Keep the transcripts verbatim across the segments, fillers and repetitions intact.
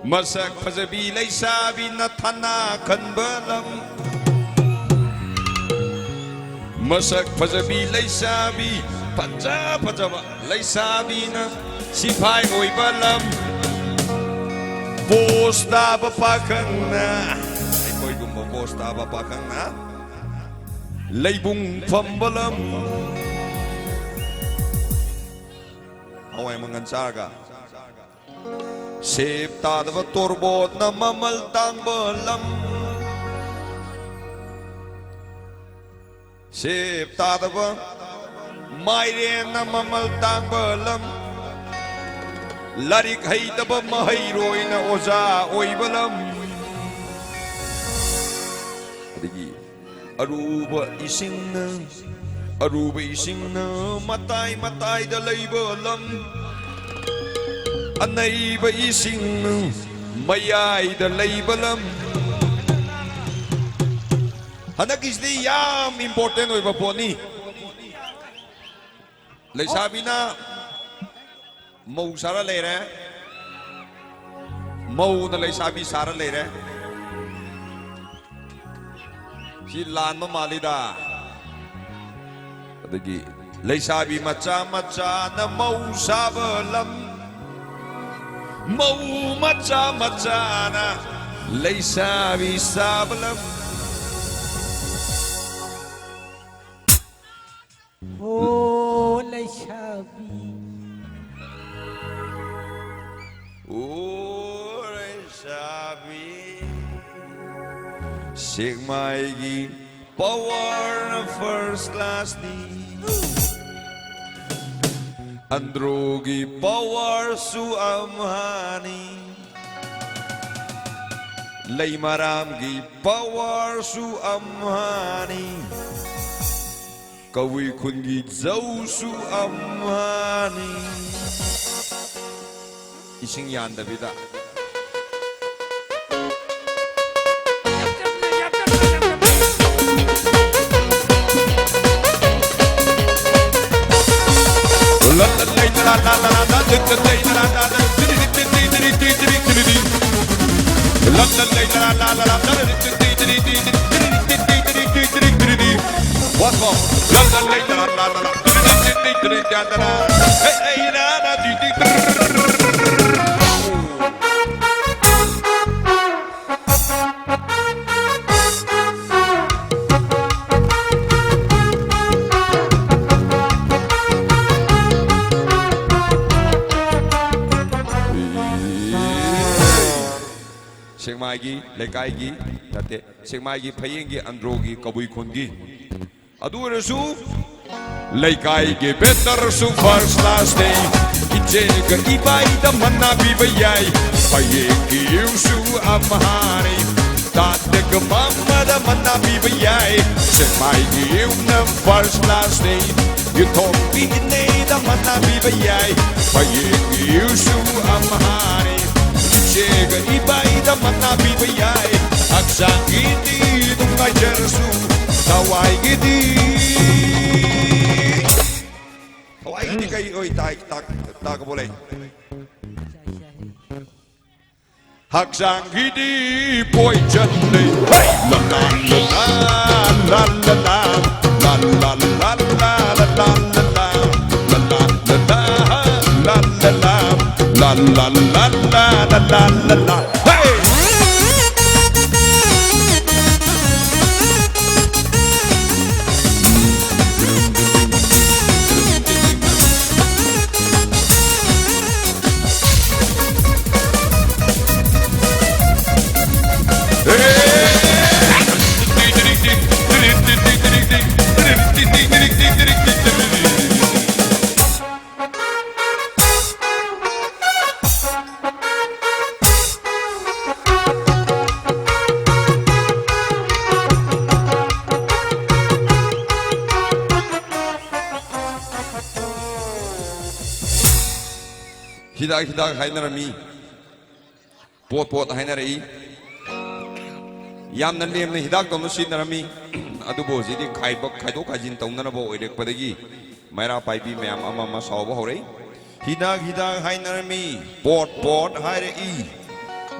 ꯃꯁꯛ ꯐꯖꯕꯤ ꯂꯩꯁꯥꯕꯤꯅ ꯊꯥꯅ ꯈꯟꯕ ꯂꯝ꯫ ꯃꯁꯛ ꯐꯖꯕꯤ ꯂꯩꯁꯥꯕꯤ ꯐꯖ ꯐꯖꯕ ꯂꯩꯁꯥꯕꯤꯅ ꯁꯤꯐꯥꯏ ꯑꯣꯏꯕ ꯂꯝ꯫ ꯄꯣꯁ ꯇꯥꯕ ꯄꯥꯈꯪꯅ, ꯑꯩꯈꯣꯏꯒꯨꯝꯕ ꯄꯣꯁ ꯇꯥꯕ ꯄꯥꯈꯪꯅ ꯂꯩꯕꯨꯡ ꯐꯝꯕ ꯂꯝ꯫ ꯍꯋꯥꯏ ꯃꯪꯒꯟ ꯆꯥꯔꯒ ꯁꯦꯞ ꯇꯥꯗꯕ ꯇꯣꯔꯕꯣꯠꯅ ꯃꯃꯜ ꯇꯥꯡꯕ ꯂꯝ꯫ ꯁꯦꯞ ꯇꯥꯗꯕ ꯃꯥꯏꯔꯦꯟꯅ ꯃꯃꯜ ꯇꯥꯡꯕ ꯂꯝ꯫ ꯂꯥꯏꯔꯤꯛ ꯍꯩꯇꯕ ꯃꯍꯩꯔꯣꯏꯅ ꯑꯣꯖꯥ ꯑꯣꯏꯕ ꯂꯝ꯫ ꯑꯗꯒꯤ ꯑꯔꯨꯕ ꯏꯁꯤꯡꯅ, ꯑꯔꯨꯕ ꯏꯁꯤꯡꯅ ꯃꯇꯥꯏ ꯃꯇꯥꯏꯗ ꯂꯩꯕ ꯂꯝ꯫ ꯑꯅꯩꯕ ꯏꯁꯤꯡꯅ ꯃꯌꯥꯏꯗ ꯂꯩꯕ ꯂꯝ꯫ ꯍꯟꯗꯛꯀꯤꯁꯤꯗꯤ ꯌꯥꯝ important ꯑꯣꯏꯕ ꯄꯣꯠꯅꯤ꯫ ꯂꯩꯁꯥꯕꯤꯅ ꯃꯧ ꯁꯥꯔ ꯂꯩꯔꯦ, ꯃꯧꯅ ꯂꯩꯁꯥꯕꯤ ꯁꯥꯔ ꯂꯩꯔꯦ꯫ ꯁꯤ ꯂꯥꯟꯕ ꯃꯥꯜꯂꯤꯗ꯫ ꯑꯗꯒꯤ ꯂꯩꯁꯥꯕꯤ ꯃꯆꯥ ꯃꯆꯥꯅ ꯃꯧ ꯁꯥꯕ ꯂꯝ, ꯃꯧ ꯃꯆꯥ ꯃꯆꯥꯅ ꯂꯩꯁꯥꯕꯤ ꯁꯥꯕ ꯂꯝ꯫ ꯑꯣ ꯂꯩꯁꯥꯕꯤ꯫ ꯑꯣ ꯂꯩꯁꯥꯕꯤ꯫ ꯁꯦꯛꯃꯥꯏꯒꯤ powerꯅ first classꯅꯤ꯫ ꯑꯟꯗ꯭ꯔꯣꯒꯤ powerꯁꯨ ꯑꯝꯍꯥꯅꯤ꯫ ꯂꯩꯃꯔꯥꯝꯒꯤ powerꯁꯨ ꯑꯝꯍꯥꯅꯤ꯫ ꯀꯕꯨꯏ ꯈꯨꯟꯒꯤ ꯖꯧꯁꯨ ꯑꯝꯍꯥꯅꯤ꯫ ꯏꯁꯤꯡ ꯌꯥꯟꯗꯕꯤꯗ꯫ Once more. La, la, la, la, la, la, la. Hey, hey, la, la, di, di, di. ꯁꯦꯛꯃꯥꯏꯒꯤ ꯂꯩꯀꯥꯏꯒꯤ ꯅꯠꯇꯦ, ꯁꯦꯛꯃꯥꯏꯒꯤ ꯐꯌꯦꯡꯒꯤ ꯑꯟꯗ꯭ꯔꯣꯒꯤ ꯀꯕꯨꯏ ꯈꯨꯟꯒꯤ꯫ ꯑꯗꯨ ꯑꯣꯏꯔꯁꯨ ꯂꯩꯀꯥꯏꯒꯤ ꯕꯦꯇꯔꯁꯨ ꯐꯥꯔꯁ ꯀ꯭ꯂꯥꯁꯅꯤ, ꯏꯆꯦꯒ ꯏꯕꯥꯏꯗ ꯃꯅꯥ ꯄꯤꯕ ꯌꯥꯏ꯫ ꯐꯌꯦꯡꯒꯤ ꯏꯎꯁꯨ ꯑꯝꯍꯥꯅꯤ, ꯇꯥꯇꯒ ꯃꯝꯃꯗ ꯃꯅꯥ ꯄꯤꯕ ꯌꯥꯏ꯫ ꯁꯦꯛꯃꯥꯏꯒꯤ ꯏꯎꯅ ꯐꯥꯔꯁ ꯀ꯭ꯂꯥꯁꯅꯤ, ꯌꯨꯊꯣꯛꯄꯤ ꯏꯅꯦꯗ ꯃꯅꯥ ꯄꯤꯕ ꯌꯥꯏ꯫ ꯐꯌꯦꯡꯒꯤ ꯏꯎꯁꯨ ꯑꯝꯍꯥꯅꯤ, ꯏꯆꯦꯒ ꯏꯕꯥꯏꯗ ꯃꯅꯥ ꯄꯤꯕ ꯌꯥꯏ꯫ ꯍꯛꯆꯥꯡꯒꯤꯗꯤ ꯅꯨꯡꯉꯥꯏꯖꯔꯁꯨ ꯊꯋꯥꯏꯒꯤꯗꯤ, ꯊꯋꯥꯏꯒꯤꯗꯤ ꯀꯩ ꯑꯣꯏ ꯇꯥꯏ ꯇꯥꯛ ꯇꯥꯛꯄ ꯂꯩ꯫ ꯍꯛꯆꯥꯡꯒꯤꯗꯤ ꯄꯣꯏꯖꯟꯅꯤ꯫ ꯍꯩ! ꯂꯂꯥ, ꯂꯂꯥ, ꯂꯥ, ꯂꯂꯥ, ꯂꯂꯥ, ꯂꯂꯥ, ꯂꯂꯥ, ꯂꯂꯥ, ꯂꯂꯥ, ꯂꯂꯥ, ꯂꯂꯥ, ꯂꯂꯥ, ꯂꯂꯥ, ꯂꯂꯥ, ꯂꯂꯥ, ꯂꯂꯥ꯫ ꯍꯩ! ꯍꯤꯗꯥꯛ ꯍꯤꯗꯥꯛ ꯍꯥꯏꯅꯔꯝꯃꯤ, ꯄꯣꯠ ꯄꯣꯠ ꯍꯥꯏꯅꯔꯛꯏ꯫ ꯌꯥꯝꯅ ꯂꯦꯝꯅ ꯍꯤꯗꯥꯛꯇꯧꯅ ꯁꯤꯖꯤꯟꯅꯔꯝꯃꯤ꯫ ꯑꯗꯨꯕꯨ ꯍꯧꯖꯤꯛꯇꯤ ꯈꯥꯏꯕ, ꯈꯥꯏꯗꯣꯛ ꯈꯥꯏꯖꯤꯟ ꯇꯧꯅꯅꯕ ꯑꯣꯏꯔꯛꯄꯗꯒꯤ ꯃꯩꯔꯥ ꯄꯥꯏꯕꯤ ꯃꯌꯥꯝ ꯑꯃ ꯑꯃ ꯁꯥꯎꯕ ꯍꯧꯔꯛꯏ꯫ ꯍꯤꯗꯥꯛ ꯍꯤꯗꯥꯛ ꯍꯥꯏꯅꯔꯝꯃꯤ, ꯄꯣꯠ ꯄꯣꯠ ꯍꯥꯏꯔꯛꯏ꯫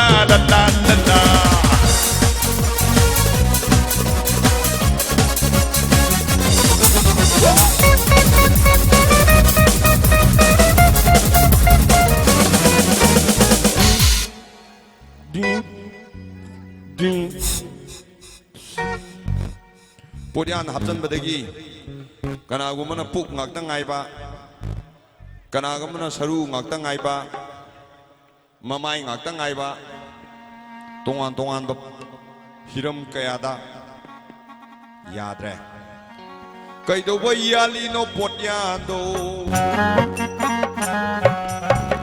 da da da da. Ding, ding. ꯄꯣꯠꯌꯥꯟ ꯍꯥꯞꯆꯤꯟꯕꯗꯒꯤ ꯀꯅꯥꯒꯨꯝꯕꯅ ꯄꯨꯛ ꯉꯥꯛꯇ ꯉꯥꯏꯕ, ꯀꯅꯥꯒꯨꯝꯕꯅ ꯁꯔꯨ ꯉꯥꯛꯇ ꯉꯥꯏꯕ, ꯃꯃꯥꯏ ꯉꯥꯛꯇ ꯉꯥꯏꯕ, ꯇꯣꯉꯥꯟ ꯇꯣꯉꯥꯟꯕ ꯍꯤꯔꯝ ꯀꯌꯥꯗ ꯌꯥꯗ꯭ꯔꯦ꯫ ꯀꯩꯗꯧꯕ ꯌꯥꯜꯂꯤꯅꯣ ꯄꯣꯠꯌꯥꯟꯗꯣ?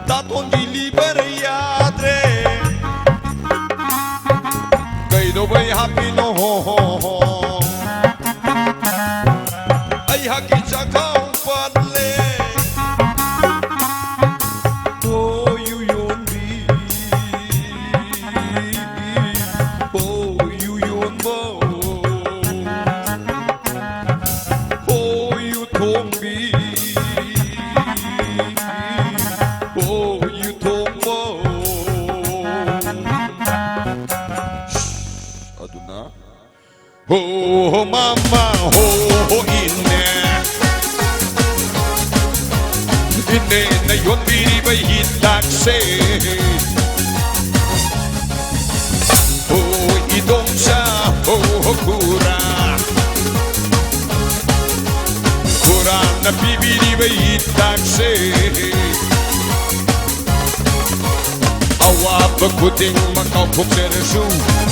ꯇꯥꯇꯣꯟꯒꯤ ꯂꯤꯚꯔ ꯌꯥꯗ꯭ꯔꯦ꯫ ꯀꯩꯗꯧꯕꯩ ꯍꯥꯞꯄꯤꯅꯣ? ꯍꯣ, ꯍꯣ, ꯍꯣ꯫ ꯆꯥꯛꯈꯥꯎ ꯄꯠꯂꯦ꯫ ꯍꯣꯏ ꯌꯨ ꯌꯣꯟꯕꯤ, ꯍꯣꯏ ꯌꯨ ꯌꯣꯟꯕ, ꯍꯣꯏ ꯌꯨ ꯊꯣꯡꯕꯤ, ꯍꯣꯏ ꯌꯨ ꯊꯣꯡꯕ꯫ ꯑꯗꯨꯅ ꯍꯣ ꯃꯃꯥ ꯍꯣ ꯏꯅꯦ, ꯏꯅꯦꯅ ꯌꯣꯟꯕꯤꯔꯤꯕ ꯍꯤꯗꯥꯛꯁꯦ꯫ ꯍꯣ ꯏꯗꯣꯝꯆꯥ ꯍꯣ ꯈꯨꯔꯥ, ꯈꯨꯔꯥꯅ ꯄꯤꯕꯤꯔꯤꯕ ꯍꯤꯗꯥꯛꯁꯦ꯫ ꯑꯋꯥꯕ ꯈꯨꯗꯤꯡꯃꯛ ꯀꯥꯎꯊꯣꯛꯆꯔꯁꯨ,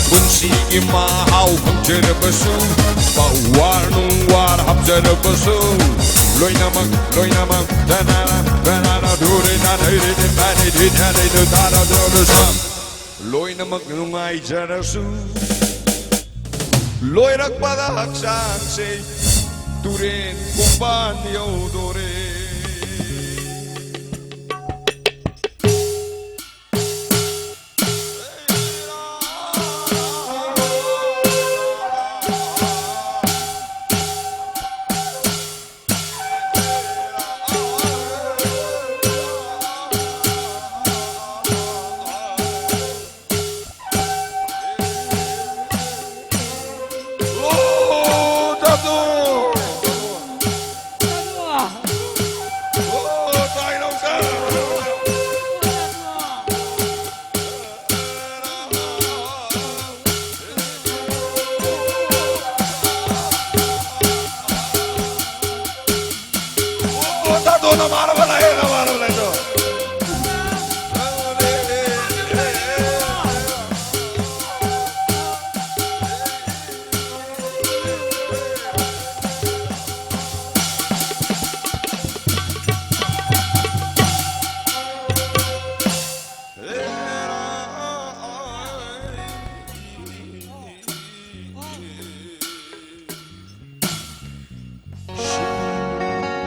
ꯄꯨꯟꯁꯤꯒꯤ ꯃꯍꯥꯎ ꯐꯪꯖꯔꯕꯁꯨ, ꯄꯋꯥꯔ ꯅꯨꯡꯋꯥꯔ ꯍꯥꯞꯆꯔꯕꯁꯨ, ꯂꯣꯏꯅꯃꯛ, ꯂꯣꯏꯅꯃꯛ, ꯇꯅꯥꯔꯥ, ꯇꯅꯥꯔꯥ, ꯙꯨꯔꯦ, ꯅꯥꯙꯩꯔꯦ, ꯅꯤꯄꯥꯅꯤ, ꯙꯤꯙꯥꯅꯤ, ꯙꯨꯇꯥꯔꯥ, ꯙꯨꯔꯨꯁꯥ꯫ ꯂꯣꯏꯅꯃꯛ ꯅꯨꯡꯉꯥꯏꯖꯔꯁꯨ, ꯂꯣꯏꯔꯛꯄꯗ ꯍꯛꯆꯥꯡꯁꯦ ꯇꯨꯔꯦꯟ ꯈꯣꯡꯕꯥꯟ ꯌꯧꯗꯣꯔꯦ꯫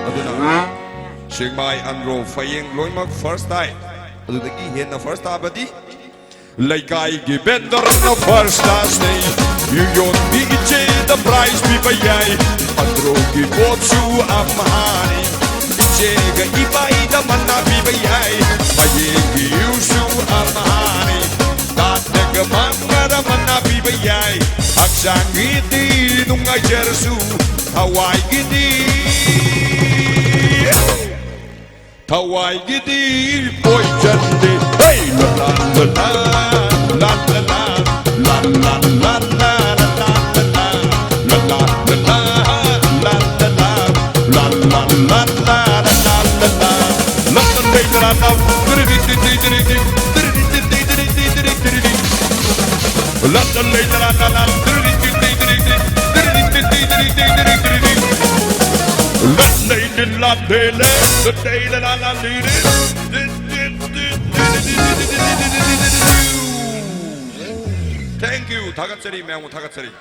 ꯑꯗꯨꯅ ꯁꯦꯛꯃꯥꯏ, ꯑꯟꯗ꯭ꯔꯣ, ꯐꯌꯦꯡ ꯂꯣꯏꯅꯃꯛ first ꯇꯥꯏ꯫ ꯑꯗꯨꯗꯒꯤ ꯍꯦꯟꯅ first ꯇꯥꯕꯗꯤ ꯂꯩꯀꯥꯏꯒꯤ vendorꯅ first classꯅꯤ꯫ ꯌꯨ ꯌꯣꯟꯕꯤ ꯏꯆꯦꯗ prize ꯄꯤꯕ ꯌꯥꯏ꯫ ꯑꯟꯗ꯭ꯔꯣꯒꯤ ꯄꯣꯠꯁꯨ ꯑꯝꯍꯥꯅꯤ꯫ ꯏꯆꯦꯒ ꯏꯕꯥꯏꯗ ꯃꯅꯥ ꯄꯤꯕ ꯌꯥꯏ꯫ ꯐꯌꯦꯡꯒꯤ ꯌꯨꯁꯨ ꯑꯝꯍꯥꯅꯤ꯫ ꯗꯥꯛꯇꯒ ꯃꯪꯒꯗ ꯃꯅꯥ ꯄꯤꯕ ꯌꯥꯏ꯫ ꯍꯛꯆꯥꯡꯒꯤꯗꯤ ꯅꯨꯡꯉꯥꯏꯖꯔꯁꯨ ꯊꯋꯥꯏꯒꯤꯗꯤ, ꯊꯋꯥꯏꯒꯤꯗꯤ poisonꯗꯤ꯫ ꯍꯦ! ꯂ ꯂ ꯂ ꯂ, ꯂ ꯂ ꯂ ꯂ ꯂ, ꯂ ꯂ ꯂ ꯂ ꯂ ꯂ, ꯂ ꯂ ꯂ ꯂ ꯂ, ꯂ ꯂ ꯂ ꯂ ꯂ ꯂ ꯂ ꯂ꯫ ꯂ ꯂ ꯂ ꯂ ꯂ꯫ Thank you. ꯊꯥꯒꯠꯆꯔꯤ, ꯃꯌꯥꯝꯕꯨ ꯊꯥꯒꯠꯆꯔꯤ꯫